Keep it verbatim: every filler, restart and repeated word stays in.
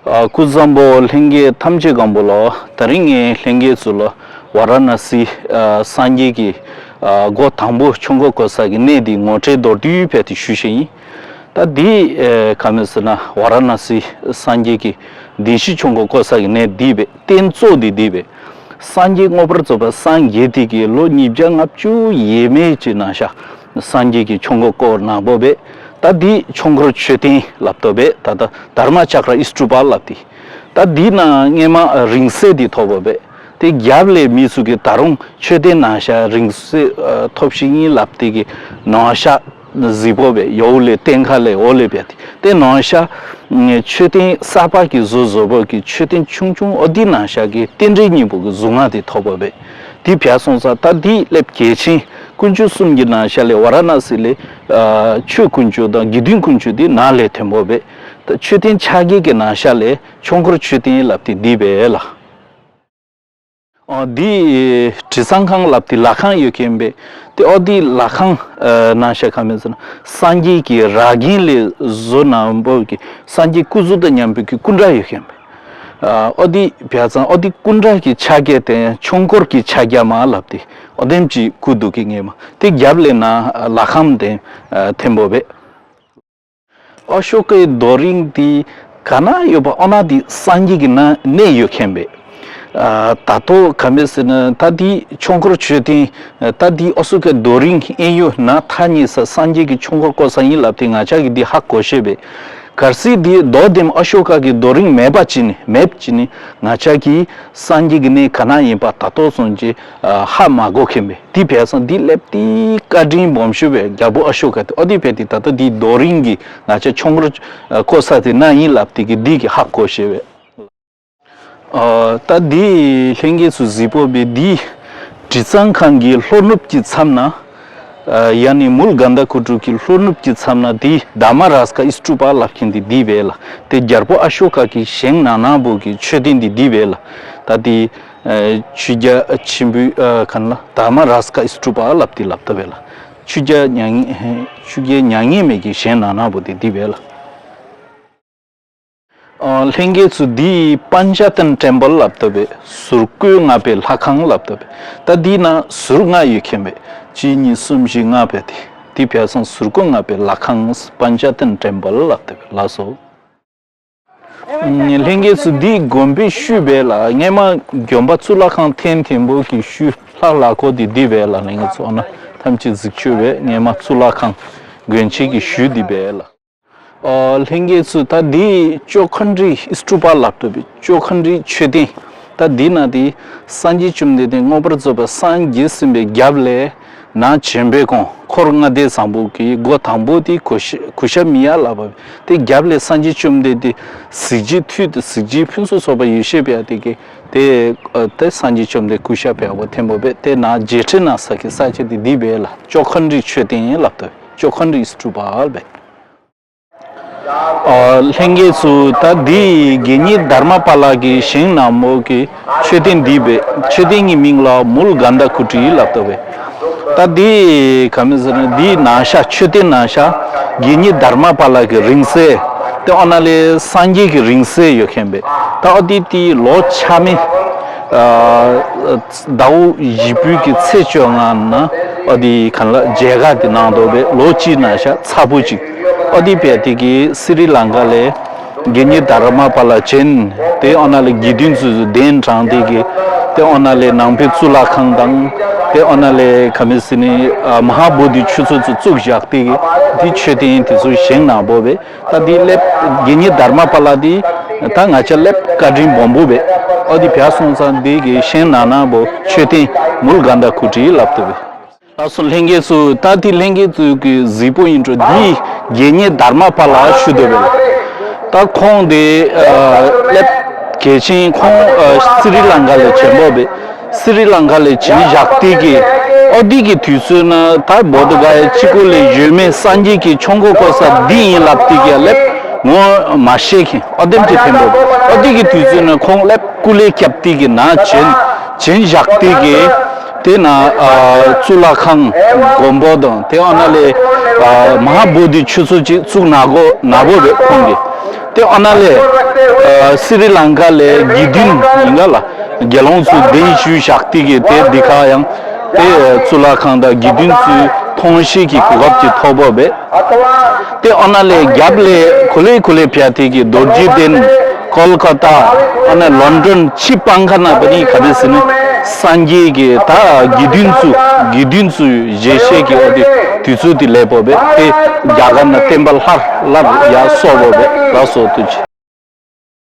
ཨ། སྐུ་གཟུགས་བཟང་པོ། ལྷན་རྒྱས་ཐམས་ཅད་སྐམ་པོ་ལོ། དེ་རིང་ངས་ལྷན་རྒྱས་ཚོ་ལ་ཝཱ་ར་ཎ་སི་ཨ་སངས་རྒྱས་ཀྱི་ཨ་སྒོ་དང་པོ་ཆོས་འཁོར་བསྐོར་ས་གི་གནས་འདི་ངོ་སྤྲོད་མདོར་བསྡུས་ཕལ་ཆེར་ཞུ་བཞིན་ཡིན། ད་འདི་ཨ་ག་མེད་ཟེར་ན་ཝཱ་ར་ཎ་སི་སངས་རྒྱས་ཀྱི་བདེན་བཞི་ཆོས་འཁོར་བསྐོར་ས་གི་གནས་འདི་བས། རྟེན་གཙོ་འདི་འདི་བས། སངས་རྒྱས་མངོན་པར་རྫོགས་པ་སངས་རྒྱས་དེ་གི་ལོ་ཉིས་བརྒྱ་ལྔ་བཅུ་ཡས་མས་ཀྱི་ནང་ཤ་སངས་རྒྱས་ཀྱི་ཆོས་འཁོར་བསྐོར་གནང་བོ་བས། ད་འདི་ཆོས་འཁོར་མཆོད་རྟེན་ལབ་ཏོ་བས། ད་ད་དྷརྨ་ཅཀྲ་ཨིས་ཀྲུ་པ་ལབ་སྟེ། ད་འདི་ན་སྔས་མ་རིང་བསྲེལ་འདི་ཐོབ་བོ་བས། དེ་རྒྱབ་ལས་མི་ཚུ་གི་ད་རུང་མཆོད་རྟེན་ནང་ཤ་རིང་བསྲེལ་ཐོབ་ཤིག་ཡིན་ལབ་སྟེ་གི་ནང་ཤ་གཟིགས་པོ་བས། ཡོ་ལས་སྟེང་ཁ་ལས་འོ་ལས་བས། དེ་ནང་ཤ་མཆོད་རྟེན་གསར་པ་གི་བཟོ་བཟོ་བོ་གི་མཆོད་རྟེན་ཆུང་ཆུང་འོ་འདི་ནང་ཤ་གི་རྟེན་འབྲེལ་སྙིང་པོ་གི་གཟུངས་སྔགས་དེ་ཐོབ་བོ་བས། དེ་བས་སོང་ཙང་ད་འདི་སླེབས་གལ་ཆེན། དཀོན་མཆོག་གསུམ་གྱི་ནང་ཤ་ལས་ཝཱ་ར་ཎ་སི་ལས་ཨ་ཆོས་དཀོན་མཆོག་དང་དགེ་འདུན་དཀོན་མཆོག་དེ་ནང་ལས་ཐོན་བོ་བས། ད་མཆོད་རྟེན་ཕྱག་རྒྱའི་གི་ནང་ཤ་ལས་ཆོས་འཁོར་མཆོད་རྟེན་ལབ་སྟེ་འདི་བས་ལ། ཨ་འདི་དྲི་གཙང་ཁང་ལབ་སྟེ་ལྷ་ཁང་ཡོད་མཁན་བས། དེ་ཨོ་འདི་ལྷ་ཁང་ཨ་ནང་ཤ་ག་མེད་ཟེར་ན་སངས་རྒྱས་ཀྱི་ར་གན་ལས་བཟོ་གནང་བོ་གི་སངས་རྒྱས་སྐུ་གཟུགས་དང་མཉམ་པོ་གི་སྐུ་འདྲ་ཡོད་མཁན་བས། ཨ་ཨོ་འདི་བས་ཙང་ཨོ་འདི་སྐུ་འདྲ་གི་ཕྱག་རྒྱ་དེ་ཆོས་འཁོར་གྱི་ཕྱག་རྒྱ་མ་ལབ་སྟེ་ཨོ་དེམ་ཅིག་སྐུ་འདུག་གི་ངེས་མ། དེ་རྒྱབ་ལས་ན་ལྷ་ཁང་དེ་ཨ་ཐེམ་བོ་བས། ཨ་ཤོ་ཀའི་རྡོ་རིང་དེ་ག་ན་ཡོད་པ་ཨོ་ན་དེ་སངས་རྒྱས་ཀྱི་ན་གནས་ཡོད་མཁན་བས། ཨ་ད་ལྟོ་ག་མེད་ཟེར་ན་ད་དེ་ཆོས་འཁོར་མཆོད་རྟེན་ད་དེ་ཨ་ཤོ་ཀའི་རྡོ་རིང་ཨེ་ཡོད་ན་ཐག་ཉེ་ས་སངས་རྒྱས་ཀྱི་ཆོས་འཁོར་བསྐོར་ས་ཡིན་ལབ་སྟེ་ང་ཅག་གི་འདི་ཧ་གོ་ཤེས་བས། གལ་སྲིད་དེ་རྡོ་དེམ་ཨ་ཤོ་ཀ་གི་རྡོ་རིང་མེད་པ་ཅི་ནི་མེད་ཅི་ནི་ང་ཅག་གི་སངས་རྒྱས་ཀྱི་གནས་ག་ན་ཡིན་པ་ད་ལྟོ་སོང་ཅི་ཧ་མ་གོ་མཁན་བས། དེ་བས་སང་དེ་སླེབས་དེ་བཀའ་དྲིན་སྦོམ་ཤོས་བས་རྒྱལ་པོ་ཨ་ཤོ་ཀ་དེ་ཨོ་དེ་བས་དེ་ད་ལྟ་དེ་རྡོ་རིང་གི་ང་ཅག་ཆོས་འཁོར་བསྐོར་ས་དེ་ན་ཡིན་ལབ་དེ་གི་དེ་གི་ཧ་གོ་ཤེས་བས། ཨ་ད་དེ་ལྷན་རྒྱས་ཚོ་གཟིགས་པོ་བས་དེ་དྲི་གཙང་ཁང་གི་ལྷོ་ནུབ་ཀྱི་མཚམས་ན། ཡ་ནི་མུལ་གན་དྷ་ཀུ་ཊུ་གི་ལྷོ་ནུབ་ཀྱི་མཚམས་ན་དེ་དྷརྨ་རཱ་ཛ་ཀ་ཨིས་ཀྲུ་པ་ལབ་མཁན་དེ་དེ་བས་ལ། དེ་རྒྱལ་པོ་ཨ་ཤོ་ཀ་གི་བཞེངས་གནང་གནང་བོ་གི་མཆོད་རྟེན་དེ་དེ་བས་ལ། ད་དེ་ཆོས་རྒྱལ་ཆེན་པོའི་ག་ན་ལ་དྷརྨ་རཱ་ཛ་ཀ་ཨིས་ཀྲུ་པ་ལབ་དེ་ལབ་ད་བས་ལ། ཆོས་རྒྱལ་མྱ་ངན་ཆོས་རྒྱལ་མྱ་ངན་མེད་ཀྱི་བཞེངས་གནང་གནང་བོ་དེ་དེ་བས་ལ། ལྷན་རྒྱས་ཚོ་འདི་པཎ་ཆ་དན་ཊེམ་པལ་ལབ་ཏོ་བས། ཟུར་བཀོད་ལྔ་པའི་ལྷ་ཁང་ལབ་ཏོ་བས། ད་འདི་ན་ཟུར་ལྔ་ཡོད་མཁན་བས། གཅིག་གཉིས་གསུམ་བཞི་ལྔ་བས་དེ། འདི་བས་སང་ཟུར་བཀོད་ལྔ་པའི་ལྷ་ཁང་པཎ་ཆ་དན་ཊེམ་པལ་ལབ་ཏོ་བས་ལགས་སོ། ལྷན་རྒྱས་ཚོ་འདི་དགོན་པའི་ཤུལ་བས་ལ། སྔས་མ་དགོན་པ་གཙུག་ལག་ཁང་འཐེན་འཐེན་པོ་གི་ཤུལ་ལྷ་ལ་ཁོ་འདི་འདི་བས་ལ། ལྷན་རྒྱས་ཚོ་ཨ་ན་ཐམས་ཅད་གཟིགས་ཆོས་བས། སྔས་མ་གཙུག་ལག་ཁང་དགོན་ཆེན་གྱི་ཤུལ་འདི་བས་ལ། ཨོ་ལྷན་རྒྱས་ཚོ་ད་འདི་ཅོ་ཁན་རི་སྤྲུལ་པ་ལབ་ཏོ་བས། ཅོ་ཁན་རི་མཆོད་རྟེན། ད་འདི་ན་དེ་སངས་རྒྱས་བཅོམ་ལྡན་འདས་མངོན་པར་རྫོགས་པ་སངས་རྒྱས་ཟིན་པའི་རྒྱབ་ལས་ན་བྱོན་པའི་གོང་འཁོར་ལྔ་སྡེ་བཟང་པོ་གི་སྒོ་དང་པོ་དེ་གུ་ཤ་གུ་ཤ་མི་ཡ་ལབ་པ་བས། དེ་རྒྱབ་ལས་སངས་རྒྱས་བཅོམ་ལྡན་འདས་གཟི་བརྗིད་མཐུ་དང་གཟི་བརྗིད་ཕུན་སུམ་ཚོགས་པ་ཡེ་ཤེས་པ་དེ་གི་དེ་དེ་སངས་རྒྱས་བཅོམ་ལྡན་གུ་ཤ་བས་པོ་ཐེན་པོ་བས། དེ་ན་རྗེས་དྲན་ན་ས་གི་ས་ཆ་དེ་འདི་བས་ལ། ཅོ་ཁན་རི་མཆོད་རྟེན་ལབ་ཏོ། ཅོ་ཁན་རི་སྤྲུལ་པ་བས། ཨ་ལྷན་རྒྱས་ཚོ་ད་འདི་དགེ་བསྙེན་དྷརྨ་པཱ་ལ་གིས་བཞེངས་གནང་མོ་གི་མཆོད་རྟེན་འདི་བས། མཆོད་རྟེན་གྱི་མིང་ལ་མུལ་གན་དྷ་ཀུ་ཊི་ལབ་ཏོ་བས། ད་འདི་ག་མི་ཟེར་ན་འདི་ནང་ཤ་མཆོད་རྟེན་ནང་ཤ་དགེ་བསྙེན་དྷརྨ་པཱ་ལ་གི་རིང་བསྲེལ། དེ་ཨོ་ན་ལས་སངས་རྒྱས་ཀྱི་རིང་བསྲེལ་ཡོད་མཁན་བས། ད་ཨོ་དེ་དེ་ལོ་ཆ་མེད་ཟླ་བ་བཞི་པོའི་གི་ཚེས་བཅོ་ལྔ་ན་ཨོ་དེ་ག་ལ་མཇལ་ཁ་དེ་གནང་འདུག་པས། ལོ་གཅིག་ན་ཤ་ཚ་པོ་ཅིག་ཨོ་དེ་བས་དེ་གི་སི་རི་ལང་ཀ་ལས་དགེ་བསྙེན་དྷརྨ་པཱ་ལ་བྱོན། དེ་ཨོ་ན་ལས་དགེ་འདུན་ཚོས་གདན་དྲངས་དེ་གི་དེ་ཨོ་ན་ལས་ནང་པའི་གཙུག་ལག་ཁང་དང་། དེ་ཨོ་ན་ལས་ག་མི་སི་ནི་མ་ཧཱ་བོ་དྷི་ཆུ་ཚོད་ཚོ་བཙུགས་བཞག་དེ་གི་དེ་མཆོད་རྟེན་དེ་ཚོ་བཞེངས་གནང་བོ་བས། ད་འདི་སླེབས་དགེ་བསྙེན་དྷརྨ་པཱ་ལ་འདི་ད་ང་ཅག་སླེབས་བཀའ་དྲིན་སྦོམ་པོ་བས། ཨོ་འདི་བས་སོང་ཙང་འདི་གི་བཞེངས་གནང་གནང་བོ་མཆོད་རྟེན་མུལ་གན་དྷ་ཀུ་ཊི་ལབ་ཏོ་བས། ལགས་སོ་ལྷན་རྒྱས་ཚོ། ད་འདི་ལྷན་རྒྱས་ཚོ་གི་གཟིགས་པོ་ཡིན་འགྲོ། འདི་དགེ་བསྙེན་དྷརྨ་པཱ་ལ་ཞུ་དོ་བས། ད་ཁོང་དེ་སླེབས་གལ་ཆེན་ཁོང་སི་རི་ལང་ཀ་ལས་བྱོན་བོ་བས། སི་རི་ལང་ཀ་ལས་བྱོན་བཞག་དེ་གི་ཨོ་དེ་གི་དུས་ཚོད་ན་ད་བོ་དྷ་ག་ཡ་གཅིག་པོ་ལས་ཡོད་མེད་སངས་རྒྱས་ཀྱི་ཆོས་འཁོར་བསྐོར་ས་འདི་ཡིན་ལབ་དེ་གི་སླེབས་ངོ་མ་ཤེས་མཁན་ཨོ་དེམ་གྱི་ཐེམ་པོ། ཨོ་དེ་གི་དུས་ཚོད་ན་ཁོང་སླེབས་སྐུ་ལས་བསྐྱབས་དེ་གི་ན་བྱོན་བྱོན་བཞག་དེ་གི་དེ་ན་གཙུག་ལག་ཁང་དགོན་པོ་དང་དེ་ཨོ་ན་ལས་མ་ཧཱ་བོ་དྷི་ཆུ་ཚོད་ཅིག་བཙུགས་ན་གོ་ན་བོ་བས་ཁོང་གི། དེ་ཨ་ན་ལས་ཨ་སི་རི་ལང་ཀ་ལས་དགེ་འདུན་ཡིན་ག་ལ། དགེ་སློང་ཚོ་གདན་ཞུས་བཞག་དེ་གི་དེ་འདི་ཁ་ཡང་དེ་གཙུག་ལག་ཁང་དང་དགེ་འདུན་ཚོའི་ཐོང་ཤེས་ཀྱི་གོ་སྐབས་ཀྱི་ཐོབ་པ་བས། དེ་ཨ་ན་ལས་རྒྱབ་ལས་གོ་ལེ་གོ་ལེ་ཕྱ་དེ་གི་རྡོ་རྗེ་གདན། ཀོལ་ཀ་ཏ། ཨ་ན་ལོན་ཌོན་ཕྱི་པང་ཁ་ན་བ་ནི་ག་རེ་ཟེར་ན་སངས་རྒྱས་ཀྱི་ད་དགེ་འདུན་ཚོ་དགེ་འདུན་ཚོའི་ཞལ་བཞེས་ཀྱི་འོ་དེ་དུས་ཚོད་དེ་ལས་པོ་བས། དེ་རྒྱ་གར་ན་བསྟན་པ་སླར་སླར་ཡར་གསོ་བོ་བས་ལ་སོ་ཐུགས་རྗེ་ཆེ།